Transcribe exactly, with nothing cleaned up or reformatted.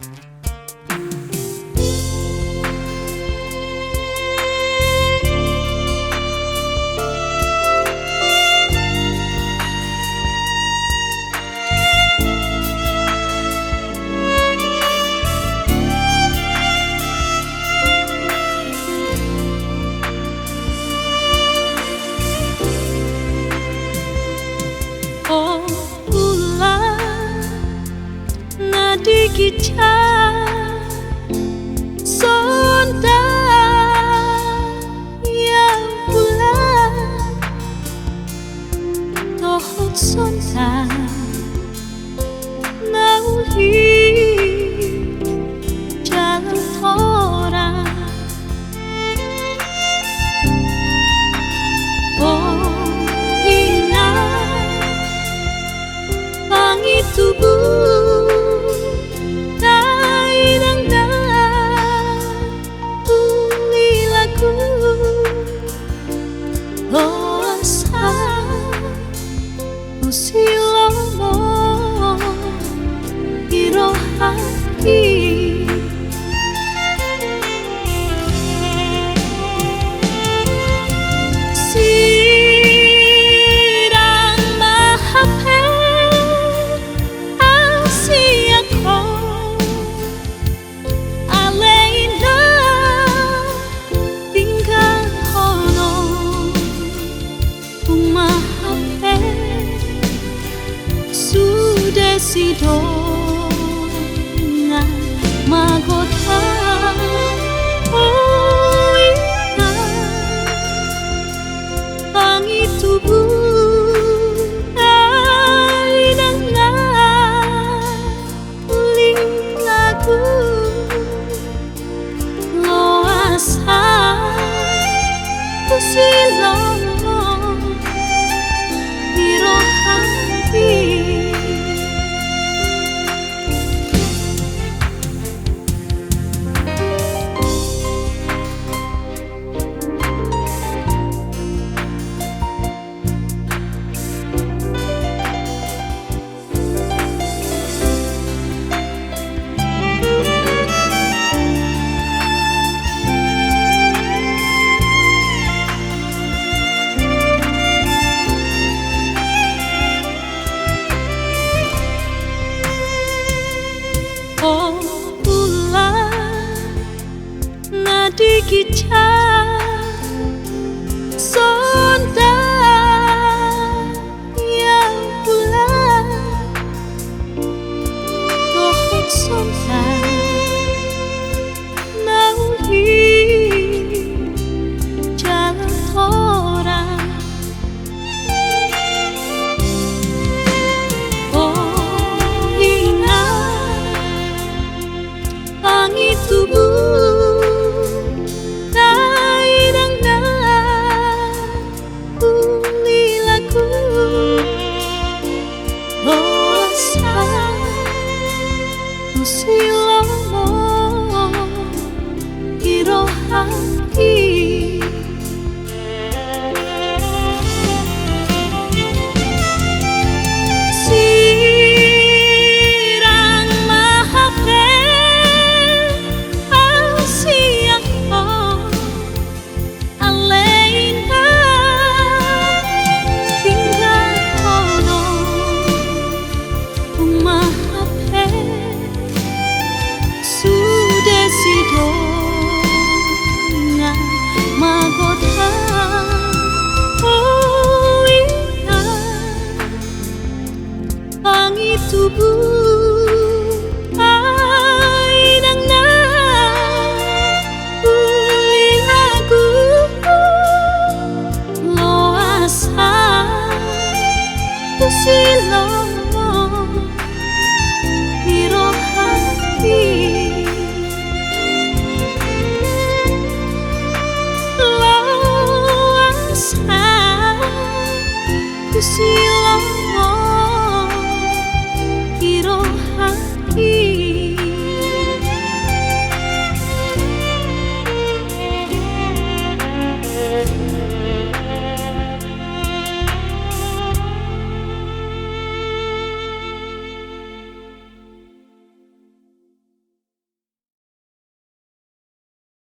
O, ula na di ginjang sonda, ia ula dohot sonda na uli jala torang. O, ina, pangidomu na inang na uli lagu, loas tu si lomo di rohangki. Sirang ma hape asi angka alai na tinggalhon ho. Tung ma hape sude sidongan magodang, o ina, pangidomu na inang na uli lagu, loas tu si lomo di rohangki. O, ula na di ginjang sonda, ia ula dohot sonda na uli jala torang. O, ina, pangidomu na inang na uli lagu, loas tu si lomo di rohangki. Sirang ma hape asi angka alai na tinggalhon ho. Tung ma hape sude sidongan magodang, o ina, pangidomu